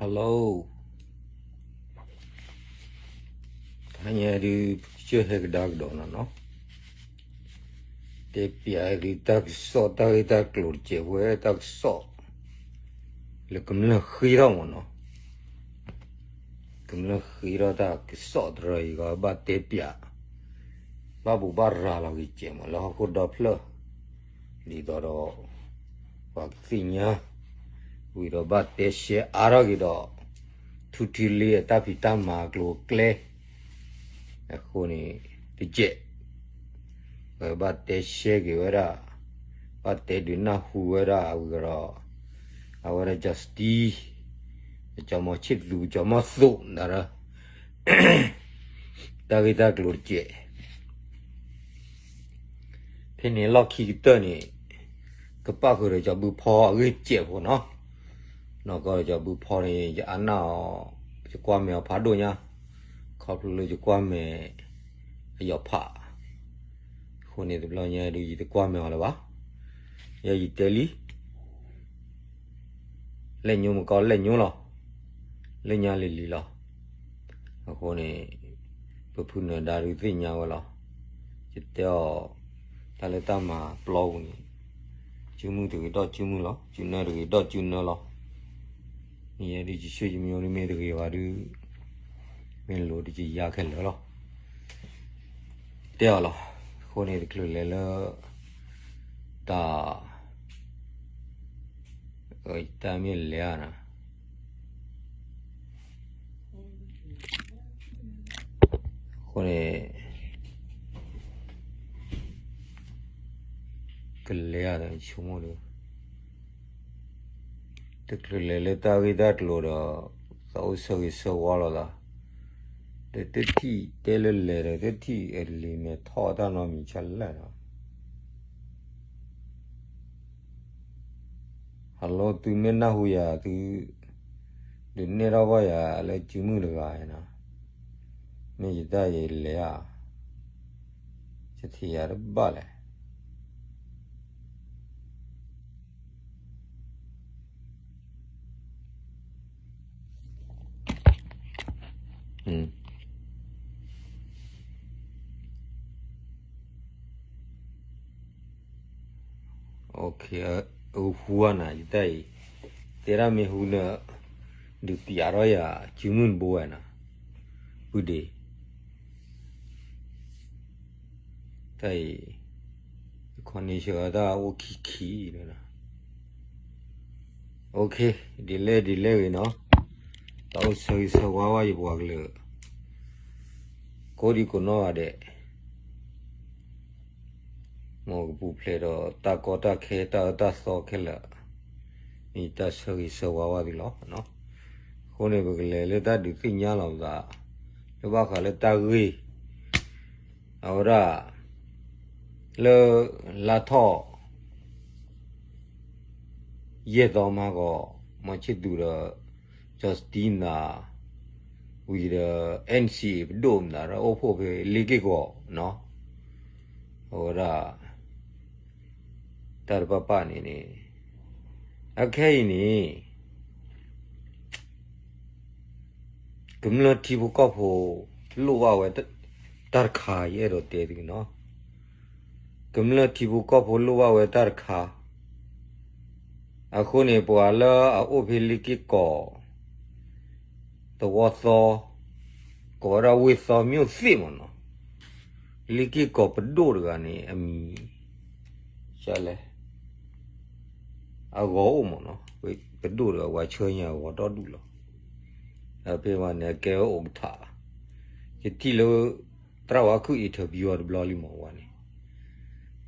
Hello, တဟါညါဒုး ကစၢၢ်ဟဲကဒါကဒီးနီၤနီၤ, တဲပၠးဒုးတၢ်ကစီၣ် တၢ်ဂ့ၢ်တၢ်ကျိၤတစဲးဖိ တၢ်ကစီၣ် လၢကမျၢၢ်ဃ့ထီၣ်မ့ၢ်နီၤ, ကမျၢၢ်ဃ့ထီၣ်တၢ်ကစီၣ်တရၢအံၤ ကဘၣ်တဲပၠး ဘၣ်ဘူၣ်ဘၣ်ရၤလီၤက့ၤစဲးမး လၢဟီၣ်ခိၣ်ဒီဖျၢၣ် ဒ်သိးဒီး ပှၤကသ့ၣ်ညါ ဝံၤဒီးဘၣ်တဲရှဲအါထီၣ်က့ၤဒီး ထူထူလ့အတၢ်ဖံးတၢ်မၤအကျိၤအကျဲ အဃိန့ၣ် တစဲး ပဘၣ်တဲရှဲက့ၤဝဲဒၣ် ဘၣ်တဲဒုးနၢ်ဟူဝဲဒၣ်ဝံၤဒီး အဝဲဒၣ် Justin ကၠီမီၤဆ့ၣ်သူ ကၠီမီၤသိး နၣ်ရၢ တၢ်ဂ့ၢ်တၢ်ကျိၤတစဲး ဖဲန့ၣ်လီၢ်ခံကတၢၢ်န့ၣ် ကပၣ်ဃုာ်ဒီးကၠီဘုဖီအဂ့ၢ်စဲးဖိနီၤ, နီၢ်ကီၢ်ကၠီဘုဖီန့ၣ် ယအါနၢ်အီၤ ယကွၢ်မဲာ်အီၤဖးဒိၣ်ညါ, ခီဖျိလၢယကွၢ်မဲာ် အယီၤဖး, အဃိန့ၣ်တဘျီညါဒုး ယတကွၢ်မဲာ်အီၤလၢၤဘၣ်, ယဲယတဲလံ လဲၣ်ညိမကီလဲၣ်ညိလီၤ, လၢညါလံၤလံၤလီၤ, အဃိန့ၣ် ပဖုနၢၤဒါဒုးသ့ၣ်ညါဝဲလီၤ, ယတဲအီၤ တၢ်လၢတၢ်မၤပျီပူၤန့ၣ် စုမုၢ်တဂ့ၤဒီးစုမုၢ်လီၤ, စုနၢတဂ့ၤဒီးစုနၢလီၤ, မ့ၢ်ယဲဒုးယဆှၢယမိၢ်ဒုးမ့ၢ်တဂ့ၤဘၣ်ဒုး မ့ၢ်လိၤဒုးယယါခဲလၢာ်လီၤ, တဲအီၤလီၤ, အဃိန့ၣ်တချုးလဲၤလၢ တၢ် တၢ်မ့ၢ်လဲၤဧါနၤ, အဃိန့ၣ် ကလဲၤဧါဒီးဆိကမိၣ်ဒီး တချုးလဲၤလၢတၢ်ဂ့ၢ်တၢ်ကျိၤဒီး သးအိၣ်ဆၢဂ့ၤဆၢဝါလိာ်သး, ဒီးတထံၣ်တဲလၢလဲၤဒီး တထံၣ်အလံၤမဲာ်ထီၣ်တၢ်နီတမံၤဆါလဲၣ်နီၤ Hello သုမ့ၢ်နၢ်ဟူယၤ သု ဒုးနဲၣ်ထီၣ်ဘၣ်ယၤလၢစုမုၢ်တဂၤနီၤ, မ့ၢ်ယတၢ်ယလဲၤဧါ, ယထံၣ်ယၤတဘၣ်လဲၣ် ဟူနၤ ယတၢ်အံၤ တဲဒၣ်မ့ၢ်ဟူနၤ ဒုးပျးထီၣ်ယၤ စုမုၢ်တဘိဝဲနီၤ, ပုၢ်ဒ့ တၢ်အံၤ connection တၢ်အိၣ်ခံခံန့ၣ်လီၤ, ဒ်လဲၣ်ဒ်လဲၣ်ဂ့ၤနီၤ, တၢ်အိၣ်ဆၢဂ့ၤဆၢဝါဘၣ်ယပှၤကလုာ် ကိးဒံကိးနီၢ်ဂၤဒဲး မ်ကပူၤဖျဲးဒီးတၢ်ကီတၢ်ခဲတၢ်အၢတၢ်သီခဲလၢာ်, မ့ၢ်တၢ်ဆၢဂ့ၤဆၢဝါဘၣ်သုလီၤ, အဃိန့ၣ် ပကလဲၤလၢတၢ်ဒုးသ့ၣ်ညါလီၤပသး, လၢဘၣ်ဃးလၢတၢ်ဂ့ၢ် အဝဲဒၣ် လၢ လါထီၣ် ယဲၢ်သီမဟါဂီၤ မီၤဆ့ၣ်သူးဒီး ကၠီစတံနၤ ဝံၤဒီး NCA ပဒိၣ်မနုၤ အိၣ်ဖှိၣ်ဖဲလ့က့ၢ်ကီၢ်နီၤ, အဝဲဒၣ် တၢ်တပာ်ပာ်န့ၣ်န့ၣ် အခဲအံၤန့ၣ် ကမျၢၢ်ထံဖိကီၢ်ဖိ လိၣ်ဘၣ်ဝဲ တၢ်တခါ ယအဲၣ်ဒိးတဲသုနီၤ, ကမျၢၢ်ထံဖိကီၢ်ဖိလိၣ်ဘၣ်ဝဲတၢ်တခါ, အဃိန့ၣ် ပှၤလၢအအိၣ်ဖဲလ့က့ၢ်ကီၢ် သဝီသီ ကိးဝဲဒၣ်ဝ့ၢ်သီ မြို့သစ် မ့ၢ်နီၤ, လ့က့ၢ်ကီၢ်ပဒိၣ်တဂၤန့ၣ် အမံၤ လဲၣ် အဂီၤအိၣ်မ့ၢ်နီၤ, ပဒိၣ်တဂၤ ပှၤဆှၢညါအဂီၤဒီဒူၣ်လီၤ, ဒီးဖဲမးန့ၣ် အကဲဝဲအိၣ်ကထး, ယထံၣ်လၢ သရၣ်ဝါခုၣ် interview အီၤတဘျီလံမ့ၢ်ဝဲန့ၣ်,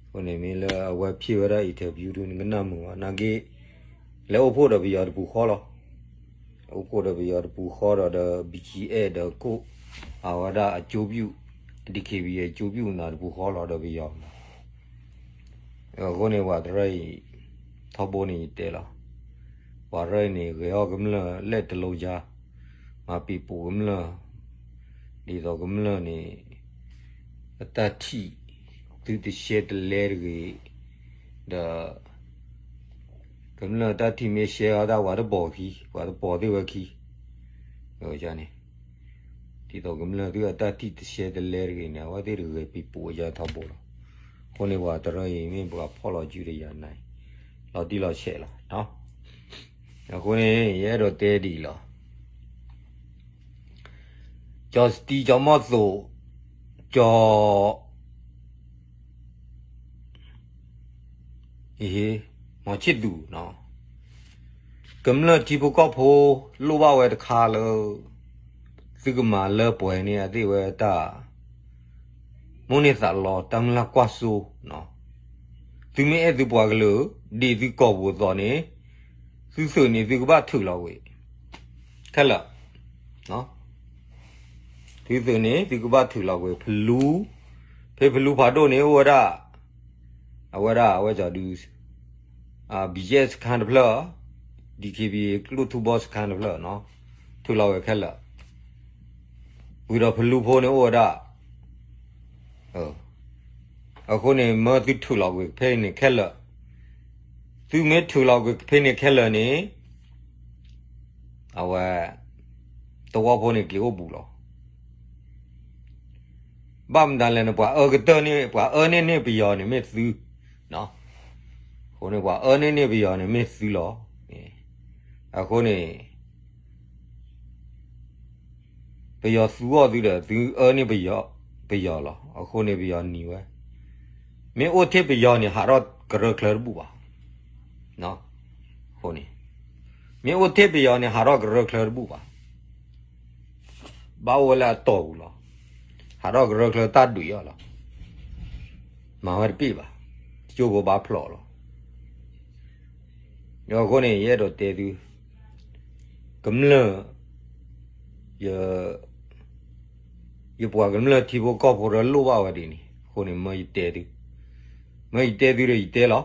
အဃိန့ၣ်မ့ၢ်လၢအဝဲဖျါဝဲဒၣ် interview ဒုး နကနၣ်မုာ်ဘၣ် နာ်က့ လဲၤအိၣ်ဖှိၣ်ဒီးပယီၤတပူၤဃီလီၤ, အိၣ်ဖှိၣ်ဒီးပယီၤတပူၤဃီဒီး ဒီး ဘီကၠံအဲၣ် ဒီးခိၣ် အဝဲဒၣ်အကၠိပျူၢ် DKBA အကၠိပျူၢ်နၤတပူၤဃီလီၤဒီးပယီၤ အဃိန့ၣ် ပှၤတရၢအံၤ ထီဘိန့ၣ်ယတဲလီၤ, ပှၤတရၢအံၤန့ၣ် ဂဲၤအီၣ်ကမျၢၢ်လဲၣ်တလိၤယါ, မၤပံာ်ပူၤကမျၢၢ်, ဒ်သိးကမျၢၢ်န့ၣ် အတၢ်ထံၣ် သုတရှဲတလဲတဂ့ၤ, ဒီး ကမျၢၢ်တၢ်ထံၣ်မ့ၢ်ရှဲအီၤဒၣ် ပှၤတပိာ်ခံ, ပှၤတပိာ်သ့ၣ်ဝဲခံ န့ၣ် ဒ်သိးကမျၢၢ်သုအတၢ်ထံၣ်တရှဲတလဲတဂ့ၤန့ၣ် အဝဲသ့ၣ်တဂဲၤပံၤပိာ်ယါထီဘိလီၤ. အဃိန့ၣ် ပှၤတရၢအံၤမ့ၢ်ပှၤဖီၣ်လီၤစုတယၤနၤအံၤ လီၤတံၢ်လီၤဆဲးလီၤ. အဃိန့ၣ် ယအဲၣ်ဒိးတဲဒ်အံၤလီၤ. ကၠီၤစတံ ကၠီၤမီၢ်သိး ကၠီၤ မီၤဆံၣ်သူး ကမျၢၢ်ထံဖိကီၢ်ဖိ လိၣ်ဘၣ်ဝဲတခါလၢ သုကမၤလၢပှဲၤန့ၢ်အသ့ၣ်ဝဲတၢ် မိၣ်န့ၢ်သးလီ တၢ်မုၢ်လၢ်ကွၢ်စိ, သုမ့ၢ်အဲၣ်သုပှၤကလုာ် ဒ်သုကိာ်ပူၤအသိးန့ၣ် သုသုးန့ၣ်သုကဘၣ်ထုးလီၤကွံာ် ခဲလၢာ် သုသုးန့ၣ် သုကဘၣ်ထုးလီၤကွံာ် ဖလူ, ဖဲဖလူဖးဒိၣ်န့ၣ် အိၣ်ဝဲဒၣ် အဝဲဒၣ်အဝဲကၠီၤဒု BGF စခန်းတဖျၢၣ်, DKBA ကျိၣ်ထူဘီစခန်းတဖျၢၣ်, ထုးလီၤဝဲခဲလၢာ်, ဝံၤဒီးဖလူဖိန့ၣ်အိၣ်ဝဲဒၣ် အဃိန့ၣ် မၢသုထုးလီၤကွံာ်ဖဲန့ၣ်ခဲလၢာ်, သုမ့ၢ်ထုးလီၤကွံာ်ဖဲန့ၣ်ခဲလၢာ်န့ၣ် အဝဲ သဝီဖိန့ၣ်က့ၤအိၣ်ဘူးလီၤ. ဘၣ်မတၤလဲၣ်န့ၣ် ပှၤအၢကတၢၢ်န့ၣ် ပှၤအၢန့ၢ်န့ၢ်ပယီၤန့ၣ်မ့ၢ်သု, အဃိန့ၣ် ပှၤအၢန့ၢ်န့ၢ်ပယီၤန့ၣ်မ့ၢ်သုလီၤ. အဃိန့ၣ် ပယီၤသူအီၤသုဒီး သုအၢန့ၢ်ပယီၤလီၤ. အဃိန့ၣ် ပယီၤနံၤဝဲ, မ့ၢ်အိၣ်ထဲပယီၤန့ၣ် ဟးထီၣ်ကရၢချၢတဘူၣ်ဘၣ်. အဃိန့ၣ် မ့ၢ်အိၣ်ထဲပယီၤန့ၣ် ဟးထီၣ်ကရၢချၢတဘူၣ်ဘၣ်. ဘၣ်အိၣ်ဝဲလၢအတီၢ်ပူၤလီၤ. ဟးထီၣ်ကရၢချၢတၢ်ဒုးအီၤလီၤ. မၤဝဲတပ့ၢ်ဘၣ်. ကၠိဖိဘၣ်ဖျိးလီၤ. အဃိန့ၣ် ယအဲၣ်ဒိးတဲသု ကမျၢၢ် ယပှၤကမျၢၢ်ထံဖိကီၢ်ဖိဒီးလိၣ်ဘၣ်ဝဲဒ်န့ၣ် အဃိန့ၣ် မၢယတဲသု, မၢယတဲသုဒီးယတဲလီၤ.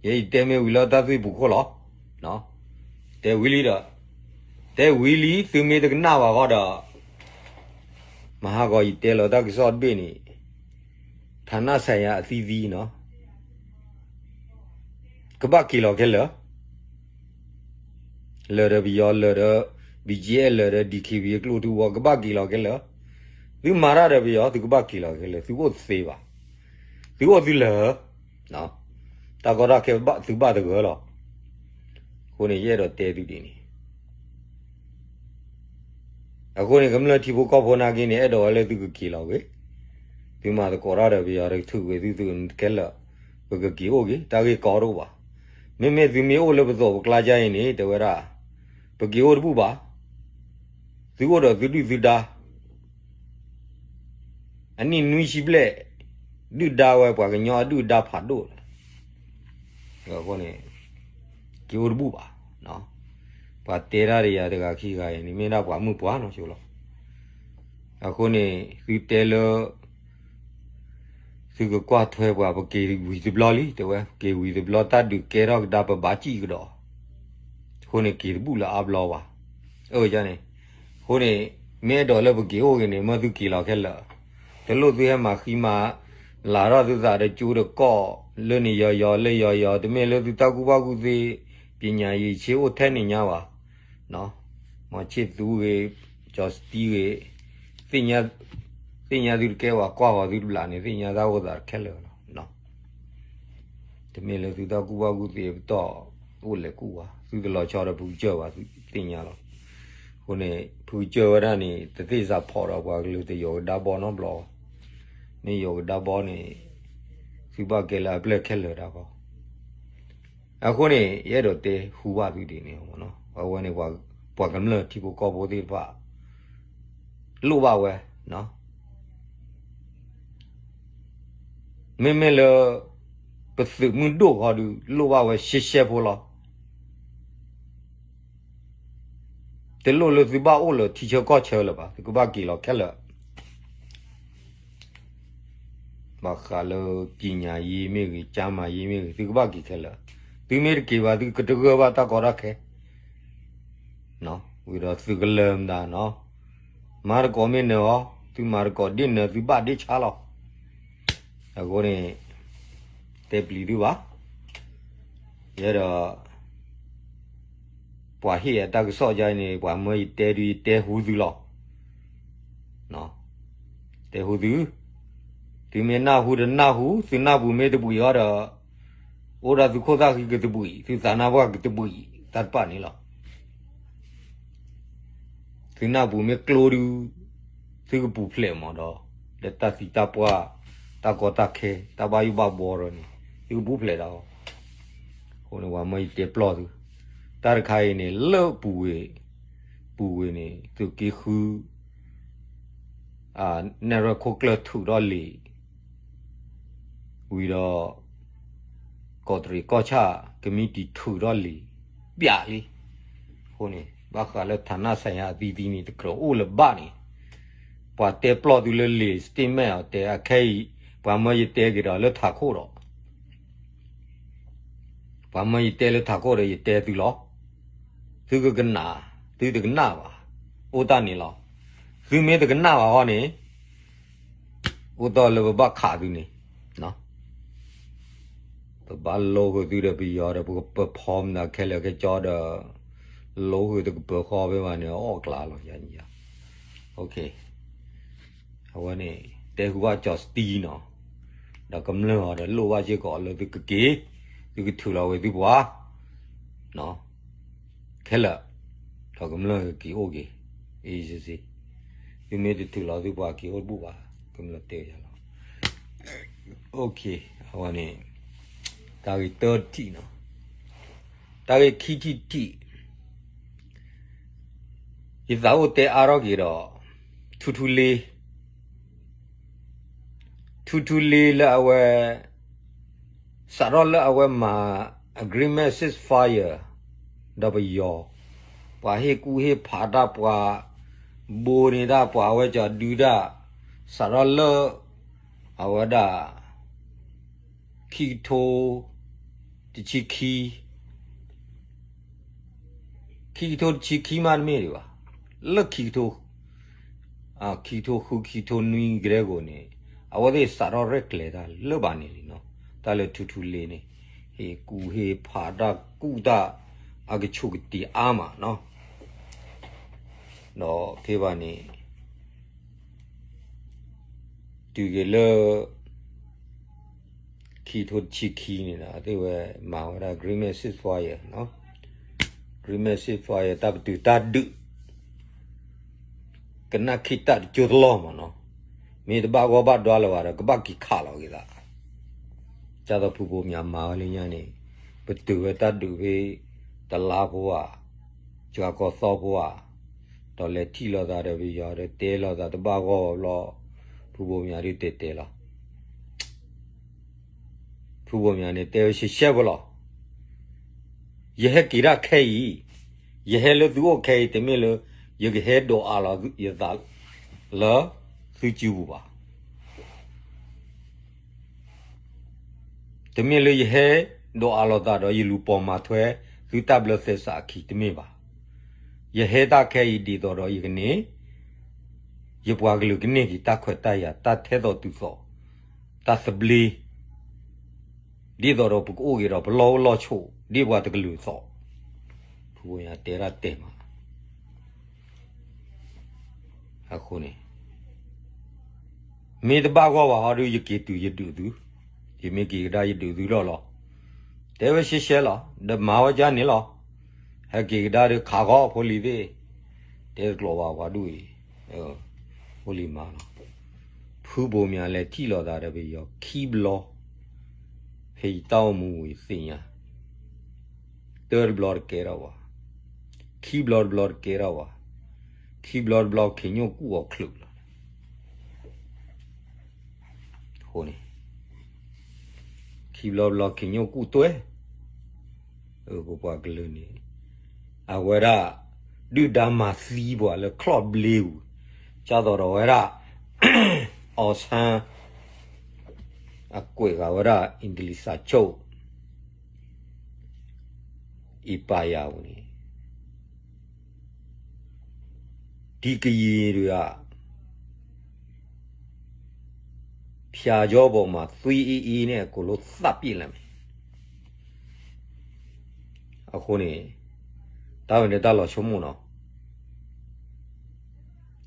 ယဲယတဲမ့ၢ်ဝံၤလၢတၢ်သွံၣ်ပူၤခိၣ်လီၤ. တဲဝံၤလံဒီး, တဲဝံၤလံ သုမ့ၢ်တကနၣ်ဘၣ်ဃီဒီး မဟါဂီၤယတဲလီၤတၢ်ကစီၣ်တဘ့ၣ်န့ၣ် ဌာနဆိုင်ရာအသီးသီးနီၤ ကဘၣ်က့ၤလီၤခဲလၢာ်, လၢာ်ဒီးပယီၤ လၢာ်ဒီး BGF လၢာ်ဒီး DKBA ကျိၣ်ထူဘီ ကဘၣ်က့ၤလီၤခဲလၢာ်, သုမၤတၢ်ဒီးပယီၤ သုကဘၣ်က့ၤလီၤခဲလၢာ်, သုအိၣ်တသ့ဘၣ်, သုအိၣ်သုလၢာ်, တၢ်ကီတၢ်ခဲ သုဘၣ်တဂၢၢ်လီၤ. အဃိန့ၣ် ယအဲၣ်ဒိးတဲသုဒ်န့ၣ် အဃိန့ၣ် ကမျၢၢ်ထံဖိကီၢ်ဖိနာ်က့န့ၣ် အဲၣ်ဒိးဝဲလၢသုကက့ၤလီၤဝဲ, သုမၤသကိးတၢ်ဒီးပယီၤတကထုးကွံာ်သုသုးခဲလၢာ်, ပကက့ၤအိၣ်က့ၤ တၢ်ဂ့ၢ်ကီတအိၣ်ဘၣ်. မ့မ့ၢ်သုမ့ၢ်အိၣ်လၢပသိးပကျါယါအံၤန့ၣ် တဲဝဲဒၣ်, ပက့ၤအိၣ်တဘူၣ်ဘၣ်. သုအိၣ်ဒီးသုဒုၣ်သုဒါ အနံၣ်နွံဆံဘျဲၣ် ဒုၣ်ဒါဝဲ ပှၤကညီအဒုၣ်ဒါဖးဒိၣ်လီၤ. အဃိန့ၣ် က့ၤအိၣ်တဘူၣ်ဘၣ်. ပှၤတဲတၢ်ဒီးယၤတဂၤခံဂၤအံၤန့ၣ် မ့ၢ်ဒၣ်ပှၤမုၣ်ပှၢ်နီၤဆိလီၤ. အဃိန့ၣ် သုတဲလၢ သုကကွၢ်ထွဲပှၤ ပက့ၤဝံၤတဘျီလံ တဲဝဲ က့ၤဝံၤတဘျီ တၢ်ဒုးကဲထီၣ်ကဒါ ပဘၣ်စံၣ်ကဒီး, အဃိန့ၣ် က့ၤတဘူၣ်လၢအါဘျီဘၣ်. အၢယါန့ၣ်, အဃိန့ၣ် မ့ၢ်အဲၣ်ဒိးလၢပက့ၤအိၣ်ဂ့ၤန့ၣ် မၢသုက့ၤလီၤခဲလၢာ်, တလိၣ်သုဟဲမၤဃံမၤ လၤထီၣ်သုသးဒီးကၠိဒီးကီၢ် လၢန့ၣ်ယီၤယီၤ လၢယီၤယီၤ တမ့ၢ်လၢသုတၢ်ကူၣ်ဘၣ်ကူၣ်သ့ ပညာရေး ဆ့အိၣ်ထဲန့ၣ်ညါဘၣ်. မီၤဆ့ၣ်သူဂ့ၤ, ကၠီၤစတံဂ့ၤ, သ့ၣ်ညါသုတကဲဘၣ် ကွၢ်ဃီၤသုတဘျီန့ၣ် သ့ၣ်ညါတၢ်အိၣ်သးတခဲလၢာ်လီၤ. တမ့ၢ်လၢသုတၢ်ကူၣ်ဘၣ်ကူၣ်သ့ပတီၢ်အိၣ်လဲၤကူၣ်ဘၣ်, သုတလီၤဆီဒီးဖုကစၢၢ်ဘၣ် သုသ့ၣ်ညါလီၤ. အဃိန့ၣ် ဖုကစၢၢ်ဝဲဒၣ်န့ၣ် တသ့ၣ်စးဖီၣ်ဒီးပှၤကလုာ် တယီၤကဒါဘီနီတဘျီဘၣ်. မ့ၢ်ယီၤကဒါဘီန့ၣ် သုဘၣ်ကဲလၢအပျဲၢ်ခဲလၢာ်တၢ်ဃီ အဃိန့ၣ် ယအဲၣ်ဒိးတဲဟူဘၣ်သုဒ်န့ၣ်, အဝဲန့ၣ် ပှၤကမျၢၢ်ထံဖိကီၢ်ဖိသ့ၣ်တဖၣ် လိၣ်ဘၣ်ဝဲ, မ့မ့ၢ်လၢ ပသုးမုၢ်ဒိၣ်ဃီဒုး လိၣ်ဘၣ်ဝဲရှဲရှဲဖိလီၤ. တလိၣ်လၢသုဘၣ်အိၣ်လၢထံဆၢကီၢ်ဆၢလၢၤဘၣ်, သုကဘၣ်က့ၤလီၤခဲလၢာ် ဘၣ်ဃးလၢ ပညာရေး မ့ၢ်ဂ့ၤ, ကျန်းမာရေး မ့ၢ်ဂ့ၤ, သုကဘၣ်က့ၤခဲလၢာ်. သုမ့ၢ်တက့ၤဘၣ် သုကတဂၢၢ်ဘၣ်တၢ်ကီတၢ်ခဲ, ဝံၤဒီးသုကလၢၤမတၤနီၤ, မၤသကိးမ့ၢ်နၢၤအီၤ, သုမၤသကိးဒ့ၣ်နၢၤ သုဘၣ်ဒ့ၣ်ဆါလီၤ. အဃိန့ၣ် တဲပျံၤသုဘၣ်, ယဲဒီး ပှၤဟ့ၣ်အတၢ်ကစီၣ်ယါန့ၣ် ပှၤမၢယတဲဒုး ယတဲဟူသုလီၤ. တဲဟူသု, သုမ့ၢ်နၢ်ဟူတနၢ်ဟူ, သုနၢ်ပူၤမ့ၢ်တဘှံးအီၤဒီး, အိၣ်ဒၣ်သုခိၣ်သၣ်ဃံကတဘှံး, သုသးနါပှၢ်ကတဘှံး, တၢ်တဖၣ်န့ၣ်လီၤ. သုနၢ်ပူၤမ့ၢ်ကျိဒုး, သုကပူၤဖျဲးမးဒီး, ဒီးတၢ်သံတၢ်ပှၢ်, တၢ်ကီတၢ်ခဲ, တၢ်ဘၣ်ယိၣ်ဘၣ်ဘှီဒီးန့ၣ် သုကပူၤဖျဲးဒၣ်အီၤ. အဃိန့ၣ် ပှၤမၢယတဲပျီၢ်သု, တၢ်တခါအံၤန့ၣ် လၢပူၤဝ့ၤ, ပူၤဝ့ၤန့ၣ် သုးက့ဃု နဲၣ်ရွဲၣ်ခိၣ်ကျၢၢ်ထုးထီၣ်လံာ် ဝံၤဒီး ကီးတရံးကီၢ်ဆၣ် ကမံးတံာ်ထုးထီၣ်လံာ် ပျးလံ. အဃိန့ၣ် ဘၣ်ဃးလၢ ဌာနဆိုင်ရာ အသီးသီးန့ၣ် တကြၢးအိၣ်လၢၤဘၣ်န့ၣ်, ပှၤတဲပျီၢ်သုလၢလံာ် statement အီၤ တဲအခဲအံၤ, ပှၤမၢယတဲက့ၤဒီးလၢထးခိၣ်ဒီး ပှၤမၢယတဲလၢထးခိၣ်ဒီး ယတဲသုလီၤ. သုကကနၣ်, သုတကနၣ်ဘၣ်, အိၣ်တၢ်န့ၣ်လီၤ. သုမ့ၢ်တကနၣ်ဘၣ်ဃီန့ၣ်, အိၣ်တ့ၢ်လၢပဘၣ်ခးသုန့ၣ်, ပဘၣ်လိဃုာ်သုဒီးပယီၤဒီး ပကပၢၤဖီမနုၤခဲလၢာ်ခဲဆ့ဒီး, လိဃုာ်တကပၢၤဃီဖဲဘၣ်န့ၣ် အီၣ်ကျါလီၤ. အဝဲန့ၣ် တဲဟူဘၣ်ကၠီၤစတံနီၤ, ဒီးကမျၢၢ်အီၤဒီး လိၣ်ဘၣ်စ့ၢ်ကီးလၢသုကက့ၤ, သုကထုးလီၤဝဲသုပှၤ ခဲလၢာ်, ဒီးကမျၢၢ်ကက့ၤအိၣ်က့ၤ, အ့ၣ်စ့ၣ်စ့ၣ်, သုမ့ၢ်တထုးလီၤသုပှၤက့ၤအိၣ်တဘူၣ်ဘၣ်, ကမျၢၢ်တဲယၤလီၤ. အဝဲန့ၣ် တၢ်ဂ့ၢ်တၢထံၣ်နီၤ, တၢ်ဂ့ၢ်ခံထံၣ်တထံၣ်, ယသးအိၣ်တဲအါထီၣ်က့ၤဒီး ထူထူလ့ ထူထူလ့လၢအဝဲ စးထီၣ်လၢအဝဲမၤ agreement ceasefire ဒီးပယီၤ, ပှၤဟ့ၣ်ကူၣ်ဟ့ၣ်ဖးတၢ် ပှၤဘိန့ၢ်တၢ် ပှၤအဝဲကဒုတၢ်, စးထီၣ်လၢ အဝဲဒၣ် ခံကထိ တဆံခံ, ခံကထိတဆံခံမးတမ့ၢ်ဒံးဘၣ်, လၢခံကထိ ခံကထိဃု ခံကထိနွံကတည်းကန့ၣ်, အဝဲသ့ၣ်စးထီၣ်ရဲၣ်ကျဲၤတၢ်လၢဘၣ်န့ၣ်လံနီၤ, တၢ်လၢထူထူလ့န့ၣ်, ဟ့ၣ်ကူၣ်ဟ့ၣ်ဖးတၢ်ကူၣ်တၢ် အကဆူးကတ့ၤအါမးနီၤ, ဒီးဖဲဘၣ်န့ၣ် တုၤက့ၤလၢ ခံကထိတဆံခံန့ၣ်ဒီး အဝဲသ့ၣ်ဝဲမၤဝဲဒၣ် agreement ceasefire, agreement ceasefire တၢ်ပတုာ်တၢ်ဒုး ကနၣ်ခ့ၣ်တၢ်တကၠိတလီၢ်မးနီၤ, မ့ၢ်တဘၣ်ဂီၢ်ဘၣ်ဒွါလၢၤဘၣ်ဒီး ကဘၣ်က့ၤခးလီၤက့ၤသး, ဒ်သိးဖုဘိမၠးမၤဝဲလၢညါန့ၣ်, ပတုာ်ဝဲတၢ်ဒုးဖဲ တလါဖိဧါ, စှၤကီးသီဖိဧါ, ဒီးလဲၤထံၣ်လိာ်သးဒီးပယီၤဒီးတဲလိာ်သးတဘၣ်ဂီၢ်ဘၣ်ဘျီ, ဖုဘိမၠးဒုးတဲတဲလီၤ. ဖုဘိမၠးန့ၣ် တဲဝဲရှဲရှဲဖိလီၤ. ယဟဲက့ၤတၢ်ခဲအံၤ, ယဟဲလၢသုအိၣ်ခဲအံၤ တမ့ၢ်လၢ ယကဟဲဒိးအးလီၤယသး လၢသုစုပူၤဘၣ်. တမ့ၢ်လၢယဟဲဒိးအးလီၤသးဒီး ယလူၤပိာ်မၤထွဲ သုတၢ်ဘျၢသဲစးအခံ တမ့ၢ်ဘၣ်. ယဟဲတၢ်ခဲအံၤဒ်သိးဒီးယကန့ၢ် ယပှၤကလုာ်ကန့ၢ်က့ၤတၢ်ခွဲးတၢ်ယာ် တၢ်ထဲသိးတုၤသိး တၢ်သဘျ့ ဒ်သိးဒီးပကအိၣ်က့ၤဒီးပလီၢ်အိၣ်လီၢ်ဆိး ဒ်ပှၤတကလုာ်အသိး, ဖုဘိမၠးတဲတၢ်တဲမး. အဃိန့ၣ် မ့ၢ်တဘၣ်ဂီၢ်ဘၣ်ဟီဒုး ယက့ၤတုၤယဒုးသု, ယမ့ၢ်က့ၤကဒါယဒုးသုဒီးလီၤ. တဲဝဲရှဲရှဲလီၤ, ဒီးမၤဝဲဒ်န့ၣ်လီၤ. ဟဲက့ၤကဒါဒီးခးဃီဖိလံၤသ့ၣ်, တဲတကျိးဘၣ်ပှၤဒူၣ်အံၤ, ဖိလံၤမၤလီၤ. ဖုဘိမၠးလဲၤထံၣ်လိာ်သးဒီးပယီၤခံဘျီ, ဖဲယတၢ်အိၣ်မူဝံၤသ့ၣ်ညါ, တၢတဘျီတကဲထီၣ်ဘၣ်, ခံဘျီတဘျီတကဲထီၣ်ဘၣ်, ခံဘျီတဘျီခ့ညိၣ်ကူၣ်အီၤချုးလီၤ. အဃိန့ၣ် ခံဘျီတဘျီခ့ညိၣ်ကူၣ်တွဲ, ပပှၤကလုာ်န့ၣ် အဝဲဒၣ် ဒုၣ်ဒါမၤသံပှၤလၢချီၣ်ဘျ့ပူၤ, ဒ်သိးဒီးဝဲဒၣ် အောင်ဆန်း အကွဲးဃာ်ဝဲဒၣ် အ့ဒလံးစးဆိၣ် အံပာ်ယၤပူၤန့ၣ် ဒီကရင်တွေက ဖျာကြောပေါ်မှာ သွေးအေးအေးနဲ့ အကုန်လုံးသတ်ပစ်လိုက်မယ်. အဃိန့ၣ် တၢ်ဝဲန့ၣ်တၢ်လီၤဆိကမိၣ်နီၤ,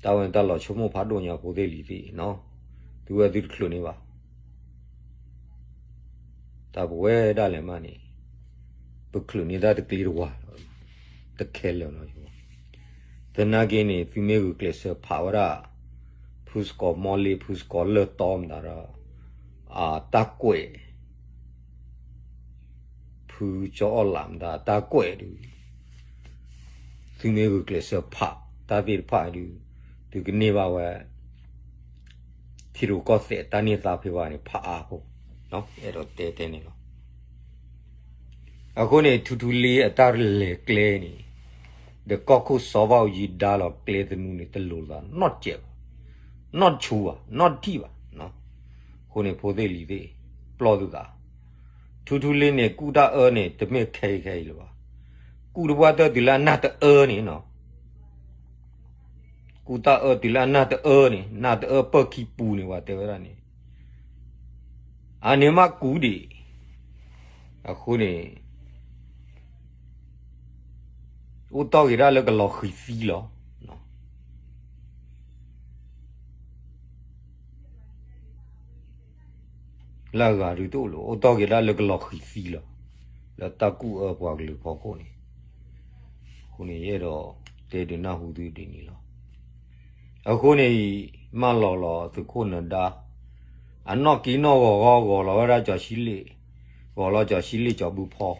တၢ်ဝဲန့ၣ်တၢ်လီၤဆိကမိၣ်ဖးဒိၣ်ညါဖိသ့ၣ်လံၤသ့ၣ်နီၤ, သုဝဲသုတချုးန့ၢ်ဘၣ် တၢ်ပဝဲဒၣ်လဲၣ်မးန့ၣ်, ပချုးန့ၢ်တၢ်တကျ့တဝၤလီၤ, တခဲလၢာ်လီၤ. သနာ်က့န့ၣ် သုမ့ၢ်ဂုာ်ကျဲးစၢးဖးဝဲဒၣ် ဖုစကီၤမီလ့ ဖုစကီၤလၢၢ်တီမတၤဒီး တၢ်ကွဲး ဖုကၠီအီၣ်လးမတၤ တၢ်ကွဲးဒုး သုမ့ၢ်ဂုာ်ကျဲးစၢးဖးတၢ်သ့ၣ်တဖၣ်ဒုး သုကန့ၢ်ဘၣ်ဝဲ ထံရူၢ်ကီၢ်သဲးတၢ်န့ၢ်သါဖဲဘၣ်န့ၣ် ဖးအါဖိ, အဲၣ်ဒိးတဲတဲန့ၣ်လီၤ. အဃိန့ၣ် ထူထူလ့အတၢ်လဲၤကျဲန့ၣ် ဒီးကီၢ်ခိၣ်စီၤဘၣ်အူကၠံဒါလီၤကျဲသနူန့ၣ် တလိၤသးနီတစဲးဘၣ်, နီတဆူဘၣ်, နီတထံၣ်ဘၣ်. အဃိန့ၣ် ဖိသ့ၣ်လံၤသ့ၣ် ပျီၢ်သုသး, ထူထူလ့န့ၣ် ကူၣ်တၢ်အၢန့ၣ် တမ့ၢ်ခဲအံၤခဲအံၤလၢၤဘၣ်, ကူၣ်တပှၢ်တၢၢ်တုၤလၢအနၢ်တအၢန့ၣ်နီၤ ကူၣ်တၢ်အၢတုၤလၢအနၢ်တအၢန့ၣ် နၢ်တအၢပၢၢ်ခံပူၤန့ၣ် ပှၤတဲဝဲဒၣ်န့ၣ်, အန့ၣ်မးကူဒံး, အဃိန့ၣ် အိၣ်တီၢ်က့ၤဒၣ်လၢကလီၤဃံၤသံလီၤ. လၢအဂၤဒုးတအိၣ်လၢၤ အိၣ်တီၢ်က့ၤဒၣ်လၢကလီၤဃံၤသံလီၤ. လၢတၢ်ကူၣ်အၢပှၤကလုာ်ဖီခိၣ်န့ၣ်, အဃိန့ၣ် ယအဲၣ်ဒိးတဲဒုးနၢ်ဟူသုဒ်န့ၣ်လီၤ. အဃိန့ၣ် မၢလီၤလီၤသုးခိၣ်နဒါ, အနီၢ်က့နီၢ်ဂီၤဂီၤဂီၤလီၤဝဲဒၣ် ကၠီၤဆံလ့ၣ်, ဂီၤလီၤကၠီၤဆံလ့ၣ်ကၠီၤဘုဖီ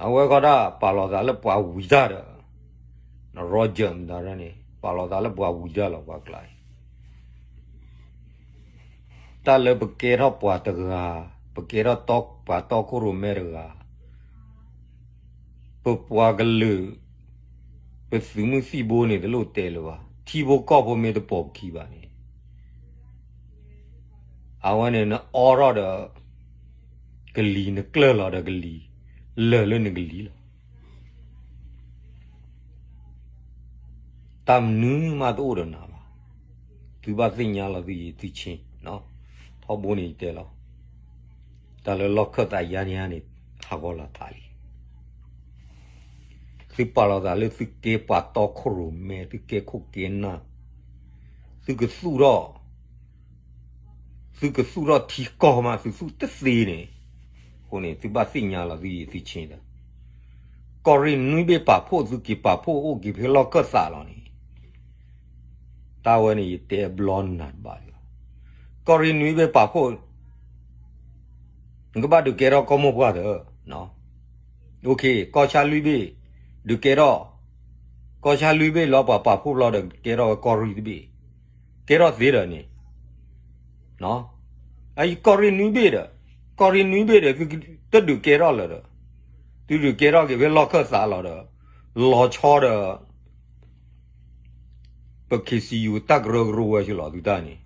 အဝဲဃီဒၣ်ပာ်လီၤသးလၢပှၤဝံၤတၢ်ဒီး Roger မတၤဒၣ်န့ၣ် ပာ်လီၤသးလၢပှၤဝံၤတၢ်လီၤ ပှၤကျါအံၤ, တၢ်လၢပကဲထီၣ်ပှၤတဂၤ, ပကဲထီၣ်ပှၤတီခိၣ်ရိၣ်မဲတဂၤ, ပပှၤကလုာ်, ပသုးမုၢ်သံၣ်ဘိန့ၣ် တလိၣ်တဲလၢၤဘၣ်, ထံဖိကီၢ်ဖိမ့ၢ်တပိာ်ပခံဘၣ်န့ၣ် အဝဲန့ၣ် နအိးထီၣ်ဒီးကလံၤ, နကျၢၢ်လီၤဒီးကလံၤ, လၢာ်လၢနကလံၤလီၤ. တၢ်မနုၤမးတအိၣ်ဒီးနၤဘၣ်. သုဘၣ်သ့ၣ်ညါလီၤသုယံၤသုဆ့, ထီဘိန့ၣ်ယတဲလီၤ, တၢ်လၢလီၢ်ခၢၣ်သးယါန့ၣ်န့ၣ် ဟးဂီၤလီၤထးလံ. သုပာ်လီၤသးလၢသုကဲပှၤတီခိၣ်ရိၣ်မဲ, သုကဲခိၣ်ကဲနၢ်, သုကသူၣ်ထီၣ် သုကသူၣ်ထီၣ်ထံကီၢ်မး သုသူၣ်တသ့န့ၣ်, အဃိန့ၣ် သုဘၣ်သ့ၣ်ညါလီၤသုယံၤသုဆ့ဒီး, ကီၢ်ရ့ၣ်နွံဘ့ၣ်ပာ်ဖှိၣ်သုက့ၤပာ်ဖှိၣ်အိၣ်က့ၤဖဲလီၢ်ခၢၣ်သးလီၤန့ၣ်, တၢ်ဝဲန့ၣ်ယတဲဘျီနၤတဘၣ်လၢၤ, ကီၢ်ရ့ၣ်နွံဘ့ၣ်ပာ်ဖှိၣ် နကဘၣ်ဒုးကဲထီၣ်ကီၢ်မိၢ်ပှၢ်ဒီး, ကီၢ်ဆၣ်လွံၢ်ဘ့ၣ်, ဒုးကဲထီၣ်, ကီၢ်ဆၣ်လွံၢ်ဘ့ၣ်လီၤပှၤပာ်ဖှိၣ်ဘျီဒီးကဲထီၣ်ဝဲကီၢ်ရ့ၣ်တဘ့ၣ်, ကဲထီၣ်သ့ဒီးန့ၣ်, ကီၢ်ရ့ၣ်နွံဘ့ၣ်ဒီး, ကီၢ်ရ့ၣ်နွံဘ့ၣ်ဒီး သုတဒုးကဲထီၣ်လၢၤဒီး, သုဒုးကဲထီၣ်က့ၤဖဲလီၢ်ခၢၣ်သးလီၤဒီး, လီၤဆီဒီး ပ KCU တၢ်ကရၢကရိဝဲဆူလီၤသုတၢ်န့ၣ်,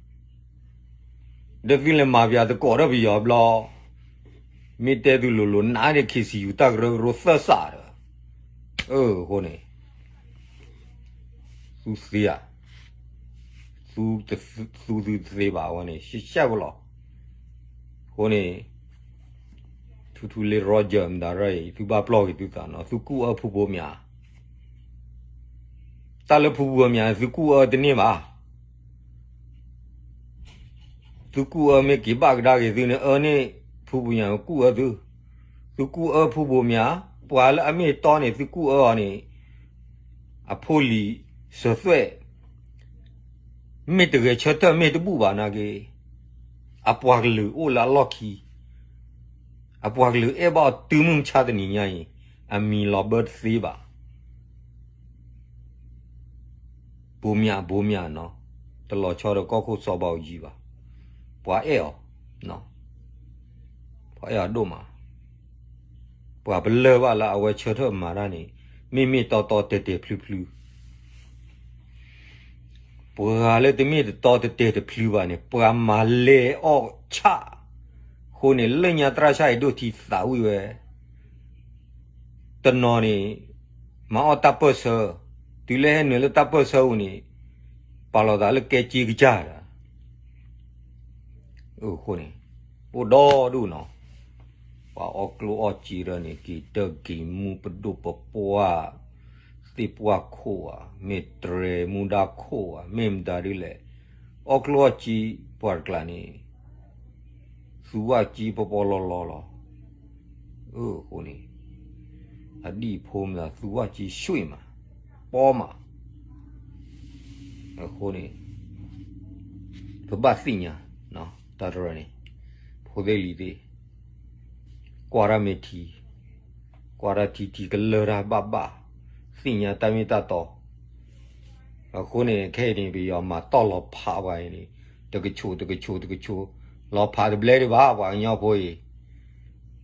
ဒီးသုလဲၤမၤပယၤသကိးဒီးပယီၤဘျီ, မ့ၢ်တဲသုလိၤလိၤနးန့ၣ် KCU တၢ်ကရၢကရိသၢစးဒီး, အဃိန့ၣ် သုသ့ဧါ, သုသုသုတသ့ဘၣ်ဝဲန့ၣ် ရှဲရှဲဖိလီၤ. အဃိန့ၣ် ထူထူလ့ Roger မတၤရၢအံၤ သုဘၣ်ပျီၢ်က့ၤသုသးနီၤ, သုကူၣ်အၢဖုဘိမၠး တၢ်လၢဖုဘိမၠးန့ၣ် သုကူၣ်အၢတန့ၢ်ဘၣ်. သုကူၣ်အၢမ့ၢ်က့ၤဘၣ်ကဒါက့ၤသုန့ၣ် အၢန့ၣ် ဖုဘိမၠးကူၣ်အၢသု, သုကူၣ်အၢဖုဘိမၠး, ပှၤလၢအမ့ၢ်တီန့ၣ် သုကူၣ်အၢအီၤန့ၣ် အဖိလံၤစၢၤသွဲၣ် မ့ၢ်တဂဲၤဆၢထၢၣ်မ့ၢ်တဘူၣ်ဘၣ်နာ်က့, အပှၤကလုာ်အိၣ်လၢအလီၢ်ခံ, အပှၤကလုာ်အဲၣ်ဘၣ်အီၤတုၤမုၢ်မဆါတနံၤညါအံၤ, အမံၤလီၤဘၢတသ့ဘၣ်. ဘိမၠး ဘိမၠးနီၤ, တလီၤဆီဒီးကီၢ်ခိၣ်စီၤဘၣ်အူကၠံဘၣ်. ပှၤအဲၣ်အီၤ, ပှၤအဲၣ်အီၤဒိၣ်မး. ပှၤပလၢၢ်ဘၣ်လၢအဝဲဆၢထၢၣ်မၤတၢ်န့ၣ် မ့မ့ၢ်တီတီတဲာ်တဲာ်ဖျုဖျု ပှၤလၢတမ့ၢ်တတီတဲာ်တဲာ်တဖျုဘၣ်န့ၣ် ပှၤမၤလဲၤအီၣ်ဆၣ်, အဃိန့ၣ် လၢညါသရၣ်ဆၣ်အံၤဒိၣ်ထံသးဝံၣ်ဝဲ, တနီၤန့ၣ် မၤအီၣ်တၢ်ပၢၢ်ဆၢ, တုၤလၢဟဲနုာ်လၢတၢ်ပၢၢ်ဆၢပူၤန့ၣ် ပာ်လီၤသးလၢကဲက့ကစၢ်ဒီး အဃိန့ၣ် အိၣ်ဒီဒူၣ်နီၤ, ပှၤအီၣ်ကျိၣ်အီၣ်စ့ဒီးန့ၣ် က့ၤတၢ်က့ၤမူပဒိၣ်ပပှၢ် သ့ၣ်ပှၢ်ခိၣ်ဧါ, မ့ၢ်တြဲၤမူဒါခိၣ်ဧါ, မ့ၢ်မတၤဒ်လဲၣ်, အီၣ်ကျိၣ်အီၣ်စ့ပှၤတကျါန့ၣ် သူဝၣ်စ့ပီပီလီလီလီၤ. အဃိန့ၣ် အဒံၣ်ဖိမတၤ သူဝၣ်စ့ ရွှေ့မး, ပီမး. အဃိန့ၣ် ပဘၣ်သ့ၣ်ညါ တၢ်တရၢန့ၣ် ဖိသ့ၣ်လံၤသ့ၣ် ကွၢ်တၢ်မ့ၢ်ထံ, ကွၢ်တၢ်ထံထံကလၢၢ်တၢ်ဘၣ်ဘၣ်, သ့ၣ်ညါတၢ်မ့ၢ်တၢ်တီ. အဃိန့ၣ် ခဲအံၤန့ၣ် ပယီၤမၤတီၢ်လီၤဖးပှၤအံၤန့ၣ် တကဆိးတကဆိးတကဆိး, လီၤဖးတဘျဲဒံးဘၣ် ပှၤကညီဖိအံၤ,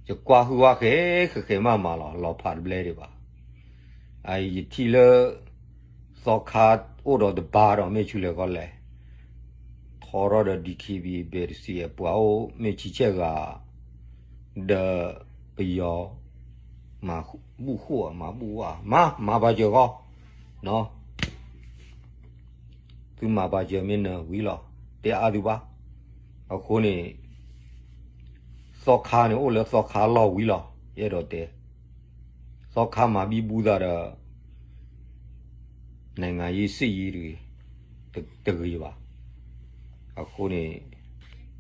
ယကွၢ်ဟုၣ်ဝဲဃဲဃဲဃဲမးမးလီၤ, လီၤဖးတဘျဲဒံးဘၣ်. အယထံၣ်လၢ သီခါအိၣ်ဒီးတဘါဒီး မ့ၢ်ဆူလဲၣ်ကီလဲၣ်, ထီထီၣ်ဒီး DKBA ဘဲတစံး ပှၤအိၣ်မ့ၢ်ဆံဆဲၣ်ဂၤ ဒီးပယီၤ မၤဘူၣ်ဃိၣ် မၤဘူၣ်ဝါ မၤ မၤပာ်စၢၤဃီ, သုမၤပာ်စၢၤမ့ၢ်နၢၤဝံၤလီၤ, တဲအါသုဘၣ်. အဃိန့ၣ် သီခါန့ၣ် အိၣ်လၢသီခါလီၢ်ဝံၤလီၤ, ယအဲၣ်ဒိးတဲ သီခါမၤဘံဘူသးဒီး နိုင်ငံရေးစစ်ရေးတဂ့ၤ, တဂ့ၤဘၣ်. အဃိန့ၣ်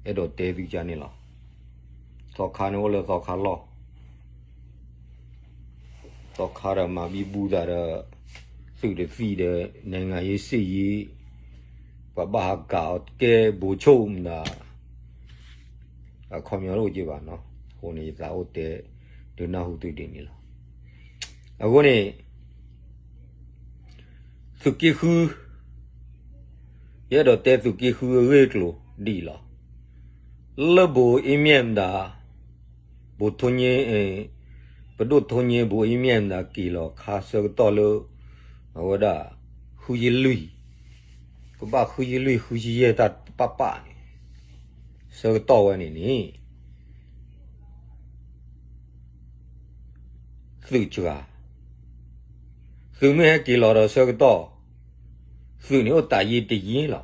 အဲၣ်ဒိးတဲသုကါန့ၣ်လီၤ. သီခါန့ၣ်အိၣ်လၢသီခါလီၢ်, သီခါဒီးမၤဘံဘူသးဒီး သုးတသံၣ်ဒီး နိုင်ငံရေးစစ်ရေး, ပှၤဘၣ်ဟးကးအီၤကဲ ဗိုလ်ချုပ်မတၤ အခီပညီတအိၣ်က့ဘၣ်နီၤ. အဃိန့ၣ် ယသးအိၣ်တဲ ဒုးနၢ်ဟူသုဒ်န့ၣ်လီၤ. အဃိန့ၣ် သုးက့ဃု, ယအဲၣ်ဒိးတဲသုးက့ဃုအဂ့ၢ်အကျိၤဒ်အံၤလီၤ. လၢဘိးအ့မၠဲၣ်မတၤ, ဘိးထိည့, ပဒိၣ်ထိည့ ဘိးအ့မၠဲၣ်မတၤ က့ၤလီၤခါဆၢကတီၢ်လၢ အဝဲဒၣ် ဃုဆံလွံၢ်, ကဘၣ်ဃုဆံလွံၢ်ဃုဆံယဲၢ်တၢ်ပၣ်ပၣ်န့ၣ်, ဆၢကတီၢ်ဝဲန့ၣ်န့ၣ် သုးစှၤ, သုးမ့ၢ်ဟဲက့ၤလီၤဒီးဆၢကတီၢ်, သုးန့ၣ်အိၣ်တၢ်ယ့တယ့လီၤ.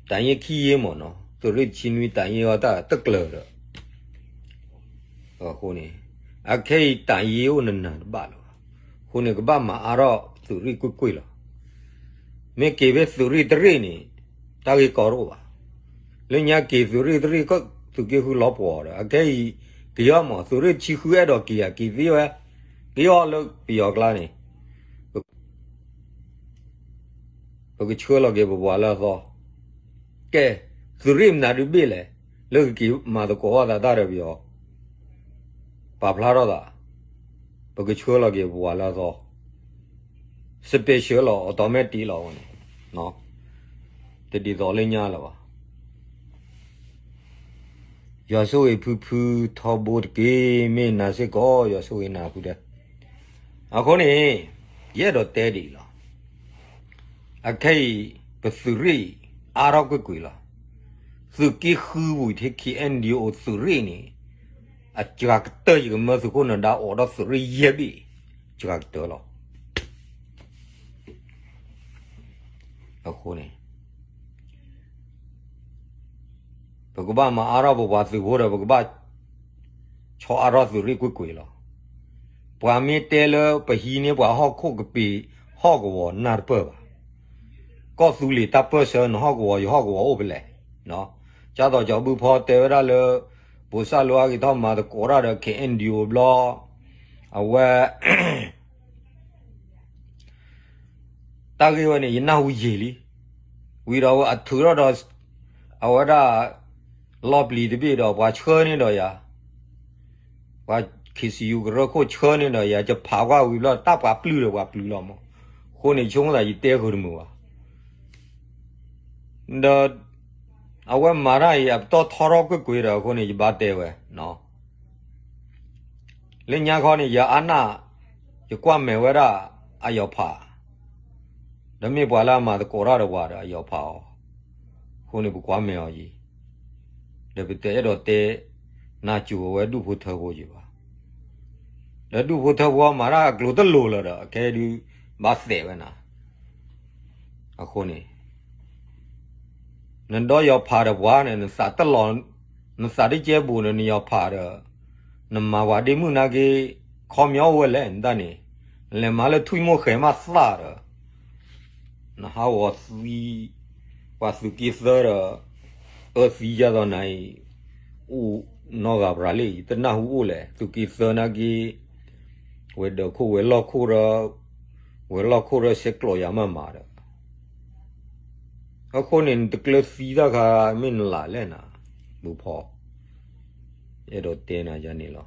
တၢ်ယ့ခံယ့မ့ၢ်နီၤ, သုးရ့ၣ်တဆံနွံ တၢ်ယ့အီၤတၢ်တကျၢၤဒီး အဃိန့ၣ် အခဲအံၤတၢ်ယ့အိၣ်နနၤတဘၣ်လၢၤဘၣ်. အဃိန့ၣ် ကဘၣ်မၤအါထီၣ်သုးရ့ၣ်ကွ့ၢ်ကွ့ၢ်လီၤ. မ့ၢ်က့ၤဖဲသုးရ့ၣ်တရ့ၣ်န့ၣ် တၢ်ဂ့ၢ်ကီတအိၣ်ဘၣ်. လၢညါက့ၤသုးရ့ၣ်တရ့ၣ် သုးက့ဃုလီၤပှီၤဒီး အခဲအံၤ က့ၤအီၤမး သုးရ့ၣ်တဆံဃုအဲၣ်ဒိးက့ၤဧါ က့ၤသ့ဝဲ, က့ၤအီၤလၢပယီၤကျါန့ၣ် ပကဆှၢလီၤက့ၤပပှၤလၢအသီ. ကဲ, သုးရ့ၣ်မနုၤဒုးဘ့ၣ်လဲၣ်, လၢကက့ၤမၤသကိးဘၣ်သးတၢ်ဒီးပယီၤ, ပာ်ဖျါထီၣ်သး, ပကဆှၢလီၤက့ၤပပှၤလၢအသီ, special လီၤ automatic လီၤအဃိန့ၣ်, တဒ်သိးလၢညါလၢၤဘၣ်. ယွၤဆိၣ်ဂ့ၤဖုဖုထီဘိတက့ၢ်, မ့ၢ်နၤစ့ၢ်ကီး ယွၤဆိၣ်ဂ့ၤနၤဖုဒဲး. အဃိန့ၣ် ယအဲၣ်ဒိးတဲဒ်အံၤလီၤ. အခဲအံၤ ပသုးရ့ၣ်အါထီၣ်ကွ့ၢ်ကွ့ၢ်လီၤ. သုးက့ဃုပူၤထဲ K N D O သုးရ့ၣ်န့ၣ် အစှၤကတၢၢ် ယကမၢသုးခိၣ်နၢၤဒါအိးထီၣ်သုးရ့ၣ်ယဲၢ်ဘ့ၣ်, စှၤကတၢၢ်လီၤ. အဃိန့ၣ် ပကဘၣ်မၤအါထီၣ်ပပှၤသုးဖိဒီး ပကဘၣ်ဆီအါထီၣ်သုးရ့ၣ်ကွ့ၢ်ကွ့ၢ်လီၤ. ပှၤမ့ၢ်တဲလၢပဟံးန့ၢ်ပှၤဟီၣ်ခိၣ်ကပ့ၤဟီၣ်ကဝီၤနၢ်တပၢၢ်ဘၣ်. ကီၢ်သူလ့ၤတၢ်ပၢၢ်ဆၢ နဟီၣ်ကဝီၤ ယဟီၣ်ကဝီၤအိၣ်ဖဲလဲၣ်. ကၠၢ်သိးကၠီၤဘူၣ်ဖီတဲဝဲဒၣ်လၢ ဘိးစၣ်လိအါက့ၤထီၣ်မၤသကိးတၢ်ဒီး K N D O ဘျီ အဝဲ တၢ်ဂ့ၢ်ဝဲန့ၣ် ယနၢ်ဟူယံာ်လံ. ဝံၤဒီးအထုးထီၣ်ဒီး အဝဲဒၣ် လီၢ်ပျံၤတဘ့ၣ်ဒီး ပှၤဆှၢန့ၢ်ဒီးယၤ, ပှၤ K C U ကရၢခိၣ်ဆှၢန့ၢ်ဒီးယၤ, ယဖးကွၢ်ဝံၤဘျီ တၢ်ပှၤပျုၢ်ဒီးပှၤပျုၢ်လီၤမး. အဃိန့ၣ် ဆိကမိၣ်သးယတဲဃုာ်တမုာ်ဘၣ်. ဒီး အဝဲမၤတၢ်အံၤ အပတီၢ်ထီထီၣ်ကွ့ၢ်ကွ့ၢ်ဒီး အဃိန့ၣ် ယဘၣ်တဲဝဲ လၢညါခီန့ၣ် ယအါနၢ် ယကွၢ်မဲာ်ဝဲဒၣ်အယီၤဖး, ဒီးမ့ၢ်ပှၤလၢအမၤသကိးတၢ်ဒီးပှၤဒီးအယီၤဖးအီၤ, အဃိန့ၣ် ပကွၢ်မဲာ်အီၤယံၤ, ဒီးပတအဲၣ်ဒိးတဲ နၢ်စူၤအဝဲဒူၣ်ဖိထၢဖိယံၤဘၣ်. ဒီးဒူၣ်ဖိထၢဖိမၤတၢ်အကျိၤတလိၤလၢၤဒီး အခဲဒုး ဘၣ်သဲးဝဲနၤ, အဃိန့ၣ် နဒီယီၤဖးဒီးပှၤန့ၣ် နသးတလီၤ နသးတကဲဘူးဒီး နယီၤဖးဒီး နမၤပှၤဒ့မုၣ်နာ်က့ ခီပညီအိၣ်ဝဲလဲၣ် နတၢ်န့ၣ်, နလဲၤမၤလၢထွံၣ်မိၢ်ဃဲၤမးသၣ်ဒီး နဟးဂီၤသံ ပှၤသုးက့သၢဒီး အၢသံယၤဒီးနၤအံၤ အိၣ်နီၢ်ဂၤပရၤလံ တနၢ်ဟူအိၣ်လဲၣ် သုးက့သၢနာ်က့ ဝဲၤဒၢးခိၣ်ဝဲၤလီၢ်ခိၣ်ဒီး ဝဲၤလီၢ်ခိၣ်ဒီးဆဲးကျိးယၤမးမးဒီး အဃိန့ၣ် နတကျၢၤသံတၢ်ခါ မ့ၢ်နလၢ်လဲၣ်နၤ မုၢ်ဖီ အဲၣ်ဒိးတဲနၤယၤန့ၣ်လီၤ.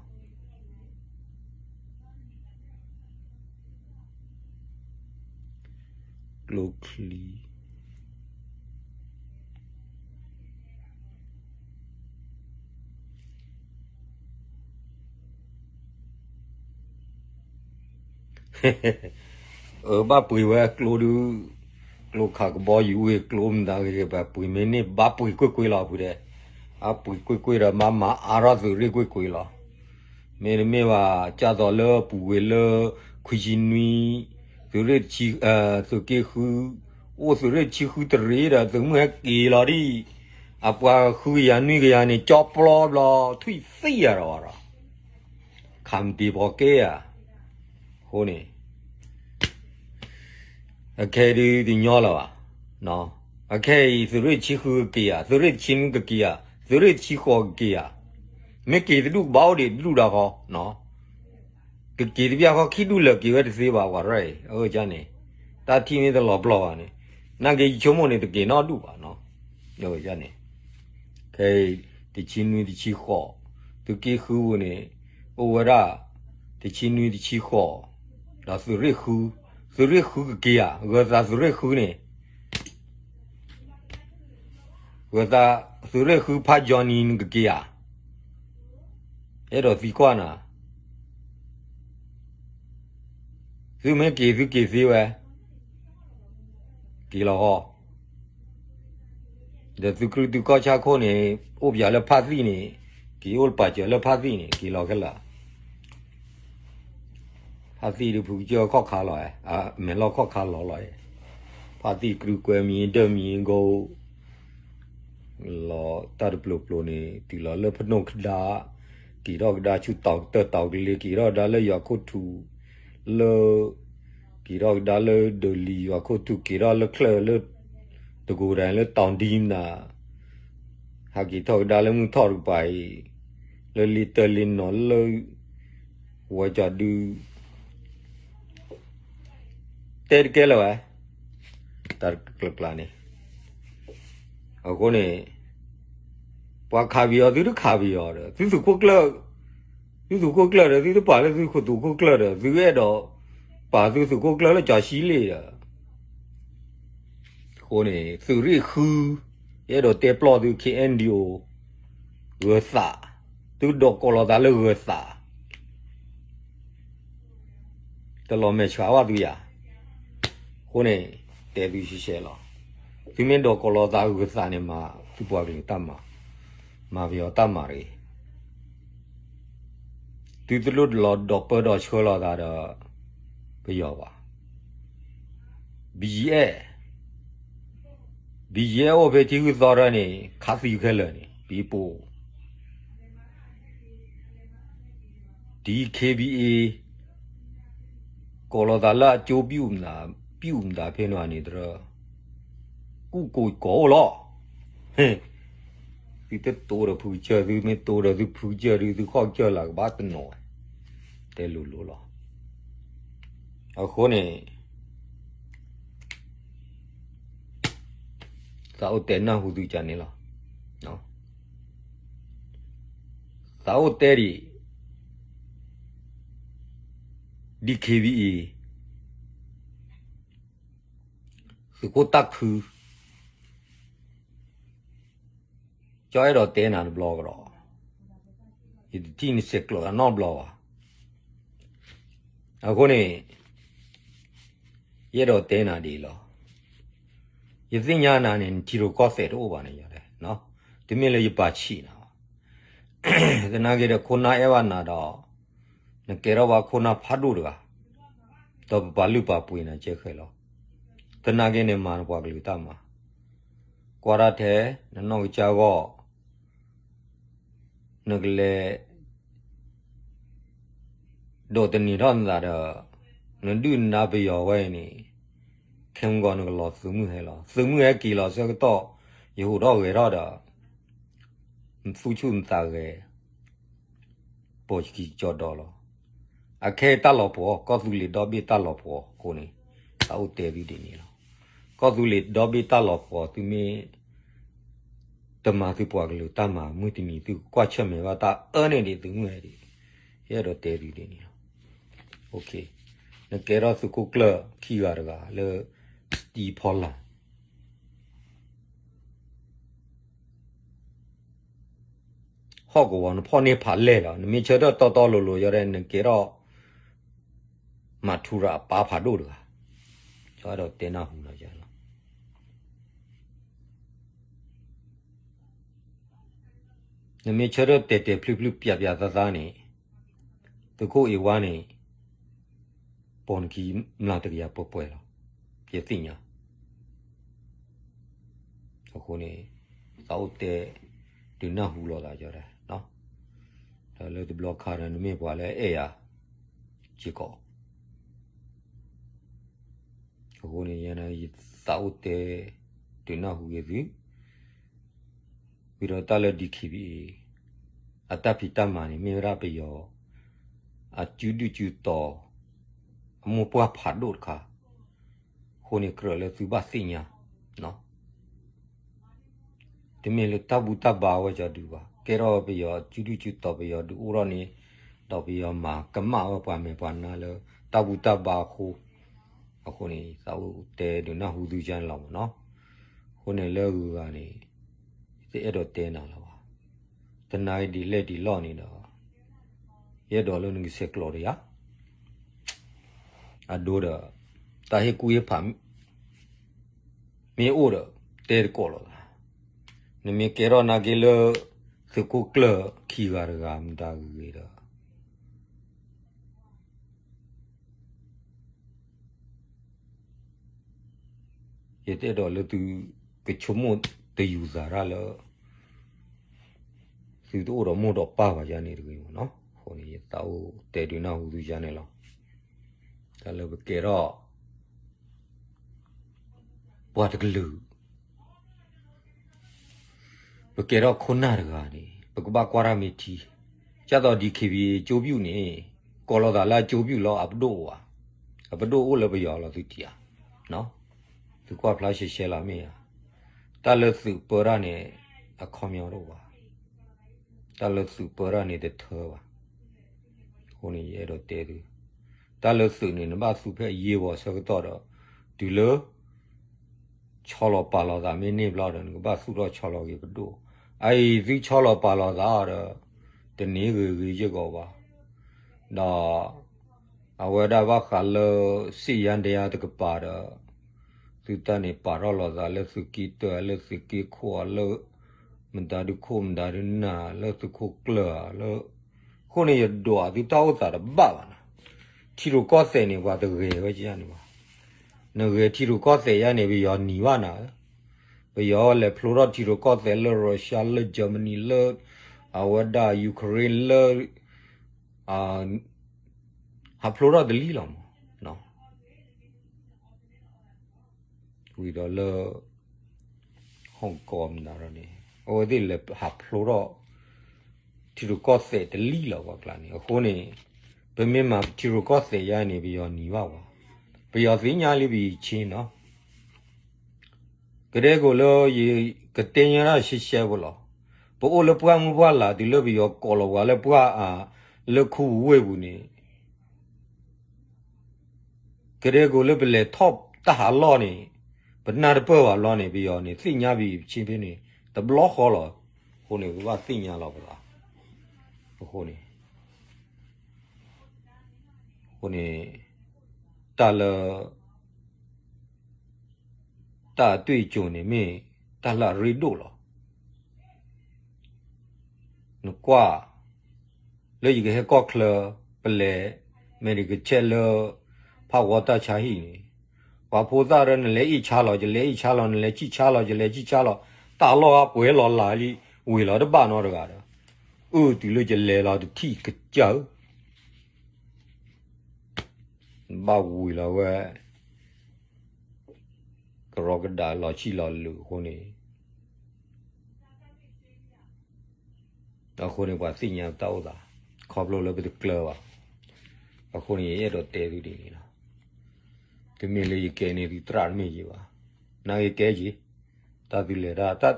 ကျိချံ အၢ ဘၣ်ပှ့ၤဝဲကျိဒုး ကျိခးကဘီယူၤဝ့ၢ်ကျိမတၤဂ့ၤဂ့ၤ ဘၣ်ပှ့ၤမ့ၢ်န့ၢ် ဘၣ်ပှ့ၤကွ့ၢ်ကွ့ၢ်လီၤ ဖုဒဲး, အပှ့ၤကွ့ၢ်ကွ့ၢ်ဒီး မၤမၤအါထီၣ်သုးရ့ၣ်ကွ့ၢ်ကွ့ၢ်လီၤ. မ့တမ့ၢ်ဘၣ် ကၢ်သိးလၢပူၤကွံာ်လၢ ခွံဆံနွံ သုးရ့ၣ်တဆံ သုးက့ဃု အိၣ်သုးရ့ၣ်တဆံဃုတရ့ဒီး သုးမုၢ်ဟဲက့ၤလီၤဒံး အပှၤဃုကယၤနွံကယၤန့ၣ် ကၠီပျီဘျီ ထွံၣ်သံယၤဒီးဒီး ခးမတံၤဖီကဲဧါ. အဃိန့ၣ် အခဲအံၤဒုးတညီလၢၤဘၣ်. အခဲအံၤ သုးရ့ၣ်တဆံဃုကက့ၤဧါ, သုးရ့ၣ်တဆံနွံကက့ၤဧါ, သုးရ့ၣ်တဆံဃိးကက့ၤဧါ. မ့ၢ်က့ၤတဒူၣ်ကဘၣ်အိၣ်ဒံးတဒူၣ်ဒီးဃီ, ကက့ၤတဘျီဃီ ခံဒူၣ်လၢာ်က့ၤဝဲတသ့ဘၣ် ပှၤရၢအံၤ အန့ၣ် တၢ်ထံၣ်န့ၣ်တလီၤပျီၢ်ဘၣ်န့ၣ်, နာ်က့ယဆိကမိၣ်န့ၣ် တက့ၤနီတဒူၣ်ဘၣ်. န့ၣ် ခဲအံၤ တဆံနွံတဆံဃိး သုးက့ဃုပူၤန့ၣ် အိၣ်ဝဲဒၣ် တဆံနွံတဆံဃိး ဒီးသုးရ့ၣ်ဃု, သုးရ့ၣ်ဃုကက့ၤဧါ, ဂၢၤသးသုးရ့ၣ်ဃုန့ၣ် ဂၢၤသးသုးရ့ၣ်ဃုဖးကၠီနံၤနကက့ၤဧါ. အဲၣ်ဒိးသံကွၢ်နၤ, သုမ့ၢ်က့ၤသုက့ၤသ့ဝဲ, က့ၤလီၤဃီ, ဒီးသုကြုၢ်သုကီၢ်ဆၣ်ခိၣ်န့ၣ် အိၣ်ပၠးလၢဖါသံၣ်န့ၣ်, က့ၤအိၣ်ပာ်စၢၤလၢဖါသံၣ်န့ၣ် က့ၤလီၤခဲလၢာ် ဖါသံၣ်ဒုးဖုကစၢၢ်ခီၣ်ခါလီၤ, မဲာ်လီၢ်ခီၣ်ခါလီၤလီၤ, ဖါသံၣ်ကြုၢ်ကွဲမံၤဒၢမံၤဂီၢ် လီၤတၢ်တပျိၤပျိၤန့ၣ် တုၤလီၤလၢဖနိၣ်ခဒါ, က့ၤထီၣ်ကဒါဆူတီၤကတၢၢ်တီၤကလ့ၤ က့ၤထီၣ်ကဒါလၢယွၤခိၣ်ထူး, လၢ က့ၤထီၣ်ကဒါလၢဒၢးလံၤယွၤခိၣ်ထူး က့ၤထီၣ်လၢချၢၣ်လၢ တကိးဒၣ်လၢတီၤဒံမနၤ, ဟးက့ၤထီၣ်ကဒါလၢမုၢ်ထီၣ်တကပၤအံၤ, လၢလ့တၢ်လ့နီၤလၢ ဝဲကၠီဒု တဲတကဲလၢၤဝဲ, တၢ်တကျၢၤကျါန့ၣ်, အဃိန့ၣ် ပှၤခးပယီၤသုတခးပယီၤဒီး သုသုးခိၣ်ကျၢၢ်, သုသုးခိၣ်ကျၢၢ်ဒီး သုတပာ်လၢသုသုးခိၣ်ကျၢၢ်ဒီး သုအဲၣ်ဒိး ပာ်သုသုးခိၣ်ကျၢၢ်လၢကၠီဆံလ့ၣ်ဒီး အဃိန့ၣ် သုးရ့ၣ်ဃု ယအဲၣ်ဒိးတဲပျီၢ်သု ခ့ၣ်အဲၣ်ဒံၣ်အိၣ် ဂၢၤသး, သုဒိးကိးလီၤသးလၢဂၢၤသး တလီၤမဲာ်ဆှးဘၣ်သုယၤ, အဃိန့ၣ် တဲသုရှဲရှဲလီၤ, သုမ့ၢ်ဒိးကိးလီၤသးဂၢၤသးန့ၣ် မၤသုပှၤကလုာ်တၢ်မၤ, မၤပယီၤတၢ်မၤတဂ့ၤ, သုတလိၣ်လီၤဒီးပၢဒီးဆှၢလီၤသးဒီး ပယီၤဘၣ်, BGF, BGF အိၣ်ဖဲထံဂုၤသီတၢ်န့ၣ် ခးသံခဲလၢာ်န့ၣ် ပံၤပိာ် DKBA ကိးလီၤသးလၢအကၠိပျုၢ်မတၤဖဲန့ၣ်န့ၣ်တရၢ, ကူၣ်ကိးကိးအိၣ်လီၤ, သုတတိဒီးဖုကစၢၢ် သုမ့ၢ်တိဒီးသုဖုကစၢၢ်ဒုး သုခီၣ်ကစၢၢ်လၢကဘၣ်တနီၤဝဲ, တဲလိၤလိၤလီၤ, အဃိန့ၣ် သးအိၣ်တဲနၢ်ဟူသုကန့ၣ်လီၤ, သးအိၣ်တဲဒံး DKBA သုးခိၣ်တၢ်ခု ကၠီအဲၣ်ဒိးတဲနၤတဘျီကဒီး, ယတထံၣ်နဆဲးကျိးနီတဘျီဘၣ်, အဃိန့ၣ် ယအဲၣ်ဒိးတဲနၤဒ်အံၤလီၤ, ယသ့ၣ်ညါနၤန့ၣ် နထံရူၢ်ကီၢ်သဲးတအိၣ်ဘၣ်န့ၣ်, တမ့ၢ်လၢယပာ်ဆံးနၤဘၣ်, သနာ်က့ဒီးခိၣ်နၢ်အဲၣ်ဘၣ်နၤဒီး နကဲထီၣ်ဘၣ်ခိၣ်နၢ်ဖးဒိၣ်တဂၤ, ဒီးပပာ်လုၢ်ပာ်ပှ့ၤနၤကဲဃဲၤလီၤ, သနာ်က့န့ၣ်မၤနပှၤကလုာ်တၢ်မၤ, ကွၢ်တၢ်ထဲ နနီၢ်ကစၢ်ဂီၢ် နကလဲၤ ဒိးတန့ၢ်ထီၣ်နသးဒီး နဒုၣ်နဒါပယီၤဝဲအံၤန့ၣ် ခဲမုၢ်ဂီၤနကလီၤသုးမုၢ်ဟဲလီၤ. သုးမုၢ်ဟဲက့ၤလီၤဆၢကတီၢ် ယဟူးထီၣ်ဂဲၤထီၣ်ဒီး နသူၣ်ဆူၣ်နသးဂဲၤ ပိာ်ခံကၠီဒီးလီၤ. အခဲအံၤတၢ်လီၤပှီၤ ကီၢ်သူလ့ၤဒီဘ့ၣ်တၢ်လီၤပှီၤအဃိန့ၣ် သးအိၣ်တဲသုဒ်န့ၣ်လီၤ. ကီၢ်သူလ့ၤဒီဘ့ၣ်တၢ်လီၤပှီၤ သုမ့ၢ် တမၤသုပှၤကလုာ်တၢ်မၤ မုၢ်တနံၤ သုကကွၢ်ဆၢၣ်မဲာ်ဘၣ်တၢ်အၢန့ၣ်ဒံး သုမုၢ်ဟဲဒံး, ယအဲၣ်ဒိးတဲသုဒ်န့ၣ်လီၤ. နကဲထီၣ်သုးခိၣ်ကျၢၢ်ခံဂၤတဂၤလၢ Steve Paul ဟီၣ်ကဝီၤနဖီၣ်န့ၢ်ဖးလဲၢ်လီၤ. နမ့ၢ်ဆၢထၢၣ်တီတီလိၤလိၤယီၤဒီး နကဲထီၣ် မၤထူရၤအပၢ်ဖးဒိၣ်တဂၤ, ယအဲၣ်ဒိးတဲနၢ်ဟူလီၤယၤလီၤ. နမ့ၢ်ဆၢထၢၣ်တဲာ်တဲာ်ဖျုးဖျုး ပျးပျးသါသါန့ၣ် သုးခိၣ်အ့ဝါန့ၣ် ပိာ်နခံမျးတကယၤပှဲၤပှဲၤလီၤ. ယသ့ၣ်ညါ အဃိန့ၣ် သးအိၣ်တဲ ဒုးနၢ်ဟူလိာ်သးယီၤဒီး ဒီးလၢတဘျီခါဒီး နမ့ၢ်ပှၤလၢအဲၣ်ယၤ စ့ၢ်ကီး အဃိန့ၣ် ယသးအိၣ်တဲ ဒုးနၢ်ဟူက့ၤသု ဝံၤဒီးတၢ်လၢ DKBA အတၢ်ဖံးတၢ်မၤန့ၣ် မ့ၢ်ဝဲဒၣ်ပယီၤ အစုဒုၣ်စုတီၤ အမိၢ်ပှၢ်ဖးဒိၣ်တခါ, အဃိန့ၣ် ကြၢးလၢသုဘၣ်သ့ၣ်ညါ တမ့ၢ်လၢတၢ်ဘူၣ်တၢ်ဘါဝဲကီဒုးဘၣ်, ကဲထီၣ်ပယီၤစုဒုၣ်စုတီၤ ပယီၤဒုးအိၣ်ထီၣ်န့ၣ် ဒီးပယီၤမၤကမၣ်ဝဲပှၤမဲာ်ပှၤနါလၢ တၢ်ဘူၣ်တၢ်ဘါအဃိ, အဃိန့ၣ် သးအိၣ်တဲဒုးနၢ်ဟူသုကန့ၣ်လီၤမ့ၢ်နီၤ. အဃိန့ၣ်လၢအဂုၤအဂၤန့ၣ် ယတအဲၣ်ဒိးတဲနၤလၢၤဘၣ်. တနာ်က့ၤဒ်လဲၣ်ဒ်လဲၣ်န့ၣ်ဒီး ယအဲၣ်ဒိးလၢနကဆဲးကျိးဒီးယၤ အဒိဒီး တၢ်ဟ့ၣ်ကူၣ်ဟ့ၣ်ဖး မ့ၢ်အိၣ်ဒီး တဲတကိးလိာ်သး, နမ့ၢ်ကဲထီၣ်နာ်က့ၤလၢ သုးခိၣ်ကျၢၢ်ခံဂၤတဂၤမတၤဂ့ၤဒီး ယတအဲၣ်ဒိးလၢသုကဆိကမိၣ်တယူၤသးတၢ်လၢ သုတအိၣ်ဒီးမိၢ်ဒီးပၢ်ဘၣ်ယၤန့ၣ်တဂ့ၤမ့ၢ်နီၤ. အဃိန့ၣ် ယသးအိၣ်တဲဒုးနၢ်ဟူသုယၤန့ၣ်လီၤ. တၢ်လၢပကဲထီၣ် ပှၤတကလုာ် ပကဲထီၣ်ခိၣ်နၢ်တဂၤန့ၣ် ပကဘၣ်ကွၢ်တၢ်မ့ၢ်ထံ, ကၢ်သိး DKBA ကၠိပျူၣ်န့ၣ် ကိးလီၤသးလၢအကၠိပျူၣ်လီၤ အပဒိၣ်အိၣ်ဧါ, အပဒိၣ်အိၣ်လၢပယီၤလီၤသုထံၣ်ဧါ, သုကွၢ်ဖျါရှဲရှဲလီၤမ့ၢ်ဧါ, တၢ်လၢသုးပၢတၢ်န့ၣ် အခီပညီတအိၣ်ဘၣ်, တၢ်လၢသုးပၢတၢ်န့ၣ်တထၢဘၣ်, အဃိန့ၣ် ယအဲၣ်ဒိးတဲသု, တၢ်လၢသုးန့ၣ် နဘၣ်သူဖဲအရေးပေါ်ဆၢကတီၢ်ဒီး တုၤလၢ ဆီလီၤပာ်လီၤသးမ့ၢ်န့ၢ်ဘျီဒီး နကဘၣ်သူၣ်ထီၣ်ဆီလီၤက့ၤပဒိၣ်, အအံၤသုဆီလီၤပာ်လီၤသးဒီး တန့ၢ်ဂ့ၤဂ့ၤယဲၢ်ကီးဘၣ်, ဒီး အဝဲဒၣ်ဘၣ်ဃးလၢ စစ်ယန္တရားတကပၤဒီး သုတၢ်န့ၣ်ပာ်ထီၣ်လီၤသးလၢသုးက့တၢၢ် လၢသုးက့ခိၣ် လၢ မတၤဒုခိၣ်မတၤဒုနၢ် လၢသုးခိၣ်ကျၢၢ်ဧါ လၢ အဃိန့ၣ် ယဒွးသုတၢ်အိၣ်သးတဘၣ်ဘၣ်နၤ, ထံရူၢ်ကီၢ်သဲးန့ၣ် ပှၤတဂဲၤဝဲကန့ၣ်ဘၣ်, နဂဲၤထံရူၢ်ကီၢ်သဲးယါန့ၣ် ပယီၤနံၤဘၣ်နၤဧၢ, ပယီၤလဲၤဖျိထီၣ်ထံရူၢ်ကီၢ်သဲးလၢ Russia လၢ Germany လၢ အဝဲဒၣ် Ukraine လၢ ဟးဖျိထီၣ်တလံလီၤမး, ဝံၤဒီးလၢ Hong Kong မနုၤန့ၣ် အဝဲသ့ၣ်လဲၤဟးဖျိထီၣ် ထံရူၢ်ကီၢ်သဲးတလံလီၤ ပှၤကျါန့ၣ်, အဃိန့ၣ် ပမ့ၢ်မၤထံရူၢ်ကီၢ်သဲးယါန့ၣ် ပယီၤနံၤဘၣ်ဝဲ, ပယီၤသ့ၣ်ညါလံပယံၤဆ့နီၤ ကဒဲကိးလၢယကတဲညါတၢ်ရှဲရှဲဖိလီၤ. ပအိၣ်လၢပှၢ်မုၢ်ပှၢ်လၢ်တုၤလၢပယီၤကိးလီၤပှၤလၢပှၢ်အါ လၢခူပူၤဝ့ၢ်ပူၤန့ၣ်, ကဒဲကိးလၢပလဲၤထီၣ်တၢ်ဟးလီၢ်န့ၣ်, ပနၢ်တပၢၢ်ဘၣ်လီၤန့ၣ် ပယီၤန့ၣ် သ့ၣ်ညါပယံၤဆ့ဖဲန့ၣ် တဘျီဃီလီၤ. အဃိန့ၣ် ပဘၣ်သ့ၣ်ညါလီၤပသး. အဃိန့ၣ် အဃိန့ၣ် တၢ်လၢ တၢ်အတွေ့အကြုံန့ၣ်မ့ၢ် တၢ်လၢအရ့ဒိၣ်လီၤ. နကွၢ် လၢယကဟဲကီၢ်ချၢ ပလဲၤ medical check လၢ ဖးဝီတၢ်ဆါဟံၣ်န့ၣ်, ပှၤဖိသၣ်ဒီး နလဲၤအ့ၣ်ဆါလီၤ ယလဲၤအ့ၣ်ဆါလီၤ နလဲၤဆံၣ်ဆါလီၤ ယလဲၤဆံၣ်ဆါလီၤ, တၢ်လီၢ်အပှဲၤလီၤလၢာ်လံ, ဝ့ၤလီၤတဘၣ်နီတဂၤဒီး, အၢတုၤလၢယလဲၤလီၤတထံၣ်ကစၢၢ် ဘၣ်ဝံၤလီၤဝဲ ကရီကဒးလီၤဆံၣ်လီၤလုာ်အဃိန့ၣ် အဃိန့ၣ် ပှၤသ့ၣ်ညါပတၢ်အိၣ်သး ခီဖျိလၢပတကျၢၤဘၣ်. အဃိန့ၣ် ယအဲၣ်ဒိးတဲသုဒ်န့ၣ်လီၤ. တမ့ၢ်လၢယကဲန့ၢ်သုသရၣ်တမ့ၢ်ယံၤဘၣ်. နာ်က့ကဲယံၤ တၢ်သုလဲၤတၢ် တၢ်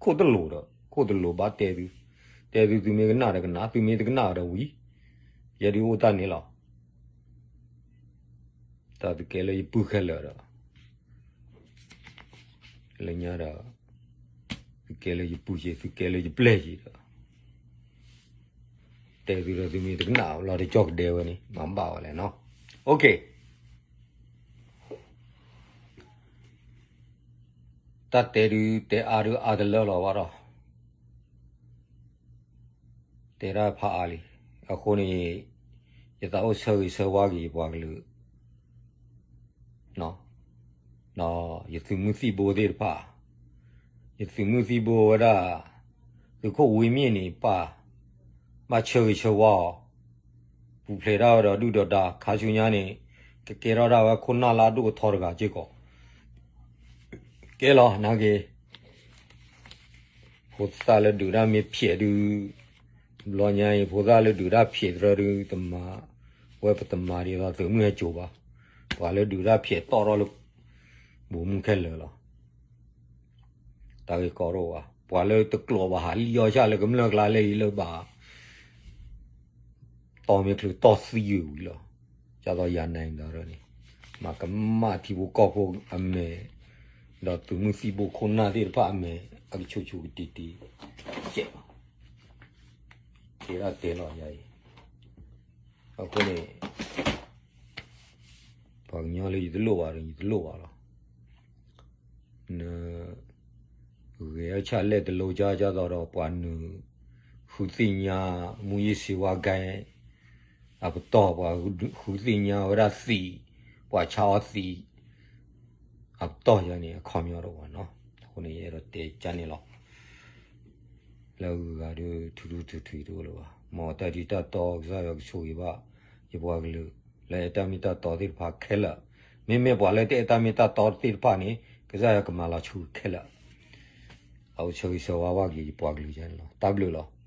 ခိၣ်တလိာ်ဒီး ခိၣ်တလိာ်ဘၣ်တဲသု တဲသု သုမ့ၢ်ကနၣ်ဒီးကနၣ် သုမ့ၢ်တကနၣ်ဒီးဝံၤ ယဲဒုးအိၣ်တၢ်န့ၣ်လီၤ. တၢ်သုကဲလၢယပုၢ်ခဲလၢာ်ဒီး လၢညါဒီး သုကဲလၢယပုၢ်ယ့ၢ် သုကဲလၢယပျဲၢ်ယ့ၢ်ဒီး တဲသုဒီးသုမ့ၢ်တကနၣ်လီၤတကၠီၣ်ကဒဲဝဲန့ၣ် မၤဘၣ်ဝဲလဲၣ်နီၤ. တၢ်တဲဒုးတဲအါဒုးအါတလၢလီၤဘၣ်ဒီး တဲတၢ်ဖးအါလံ. အဃိန့ၣ် ယသးအိၣ်ဆၢဂ့ၤဆၢဝါက့ၤယပှၤကလုာ် ဒီးယသုးမုၢ်သံၣ်ဘိသ့ၣ်တဖၣ် ယသုးမုၢ်သံၣ်ဘိဝဲဒၣ် သုးခိၣ်ဝံမ့ၢ်န့ၣ် ပၢ် ဘၣ်ဆၢဂ့ၤဆၢဝါအီၤ ပူၤဖျဲးတၢ်ဝဲဒီးဒုၣ်ဒီးဒါ ခါဆူညါန့ၣ် ကကဲထီၣ်ဒၣ်ဝဲခိၣ်နၢ်လၢအဒိၣ်ကထီတဂၤစ့ၢ်ကီး ကဲလီၤ နာ်က့ ဖိသၣ်လၢဒုးတၢ်မ့ၢ်ဖျဲးဒုး ဘျီညါအံၤ ဖိသၣ်လၢဒုးတၢ်ဖျဲးတရၢဒုး တမၤ ဝဲပတမၤဒ်သိးသုးမုၢ်ဟဲစိၤဘၣ်. ပှၤလၢဒုးတၢ်ဖျဲးတီၣ်ထီၣ်လၢ ဘူးမုၢ်ခဲလၢာ်လီၤ. တၢ်ဂ့ၢ်ကီတအိၣ်ဘၣ်. ပှၤလၢတကျိးဘၣ်ဟးလံၣ်အီၣ်ဆၣ်လၢကမျၢၢ်ကျါလဲၣ်အံၤလၢဘၣ် တီၢ်မ့ၢ်ချုးတီၢ်သံဝံၤလီၤ. ဒ်သိးယၤနဲၤဒီးန့ၣ် မၤကမၣ်ထံဖိကီၢ်ဖိအမဲာ် ဒီးသုးမုၢ်သံၣ်ဘိခိၣ်နၢ်သ့ၣ်တဖၣ်အမဲာ် အကဆူးဆူးကတံၤတံၤ ကဲးလီၤ. ကဲဒၣ်တဲလီၤယၤအံၤ အဃိန့ၣ် ပှၤကညီလၢယတလိၣ်ဘၣ်ဒီး ယတလိၣ်ဘၣ်လီၤ. န ဂဲၤအီၣ်ဆၣ်လဲၣ်တလိကၢ်ကၢ်သိးဒီး ပှၤနုာ်ဃုသ့ၣ်ညါ မူးယစ်ဆေးဝါးဂိုဏ်း အပတီၢ် ပှၤဃုသ့ၣ်ညါဝဲဒၣ်သံး ပှၤဆါအီၣ်သံး အပတီၢ်ယၤန့ၣ် အခီပညီတအိၣ်ဘၣ်နီၤ. အဃိန့ၣ် ယအဲၣ်ဒိးတဲကန့ၣ်လီၤ. လၢအဂုၤအဂၤဒီး ထူထူထွံထွံတအိၣ်လၢၤဘၣ်. မ်တၢ်ထံတၢ်တီ ကစၢ်ယွၤကဆိၣ်ဂ့ၤဘၣ် ယပှၤကလုာ် လၢအဲၣ်တၢ်မ့ၢ်တၢ်တီသ့ၣ်တဖၣ်ခဲလၢာ်, မ့မ့ၢ်ပှၤလၢတအဲၣ်တၢ်မ့ၢ်တၢ်တီသ့ၣ်တဖၣ်န့ၣ် ကစၢ်ယွၤကမၤလီၤဆူခဲလၢာ်. အအိၣ်ဆၢဂ့ၤဆၢဝါဘၣ်က့ၤယပှၤကလုာ်န့ၣ်လီၤ. တၢ်ဘျုးလီၤ.